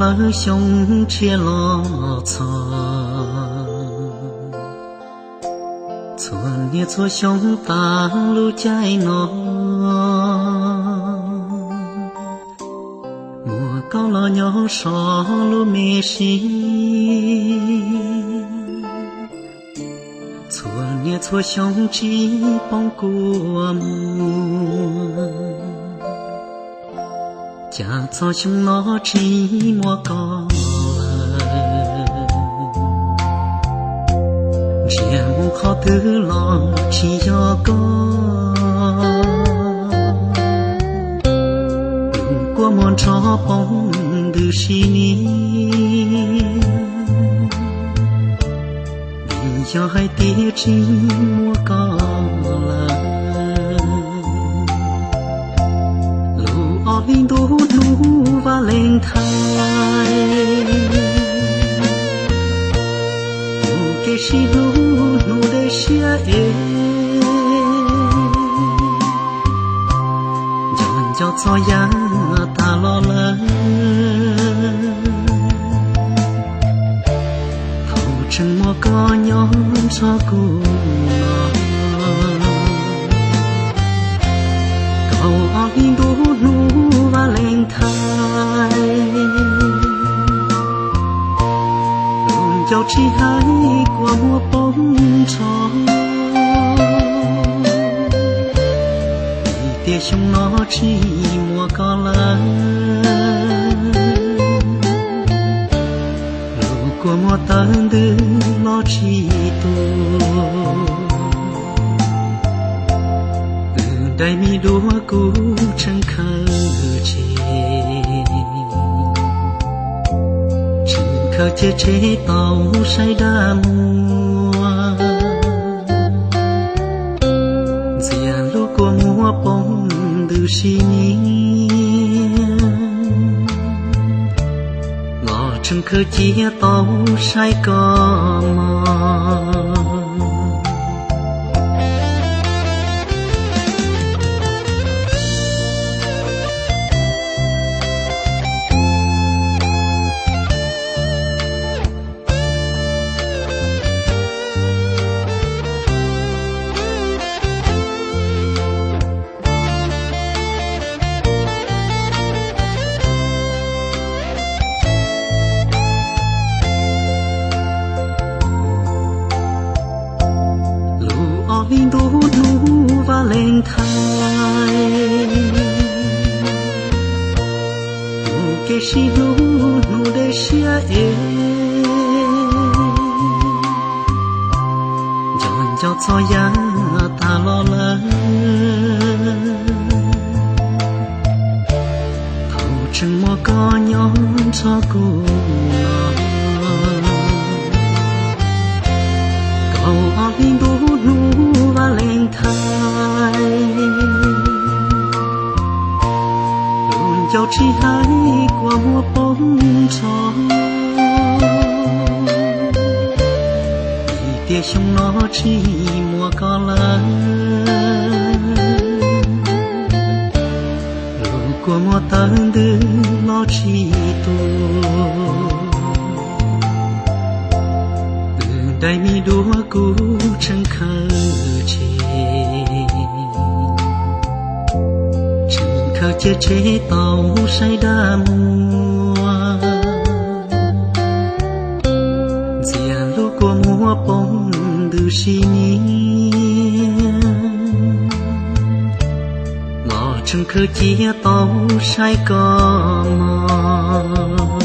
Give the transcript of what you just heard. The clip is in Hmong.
Lawv xyoo tshiab los txog, txhua niaj txhua xyoo tas lub caij no, muaj koj los nyob so lub me siab. Txhua niaj txhua xyoo tsis poob kua muag, cas txog xyoo no tsis muaj koj lawm. Ntsia mus qhov twg los tsis yog koj, kua muag nrov poob ntws si ni. Vim yog hais tias tsis muaj koj lawm, lub ob hlis ntuj hnub Valentine, mus kev sib hlub hnub dej siab es, nco nco txog yav tas los lawm. Thaum tseem muaj koj nyob nrog kuv no, kaum ob hlis ntuj hnub Valentine, tus ncauj tsis hais kua muag poob nrov, vim tias xyoo no tsis muaj koj lawm. Lub kua muag tawv ntws los tsis tu, wb daim me duav kuj tseem khaws tseg, tseem khaws cia tseg tau saib dab muag, ntxias lub kua muag poob ntws si niam, los tseem khaws cia tau saib koj mog. Lub ob hlis ntuj hnub Valentine, mus kev sib hlub hnub dej siab es, nco nco txog yav tas los lawm. Thaum tseem muaj koj nyob nrog kuv no, kaum ob hlis ntuj hnub Valentine, tus ncauj tsis hais kua muag poob nrov, vim tias xyoo no tsis muaj koj lawm. Lub kua muag tawv ntws los tsis tu, wb daim me duav kuj tseem khaws tseg, tseem khaws cia tseg tau saib dab muag, ntxias lub kua muag poob ntws si niam, los tseem khaws cia tau saib koj mog.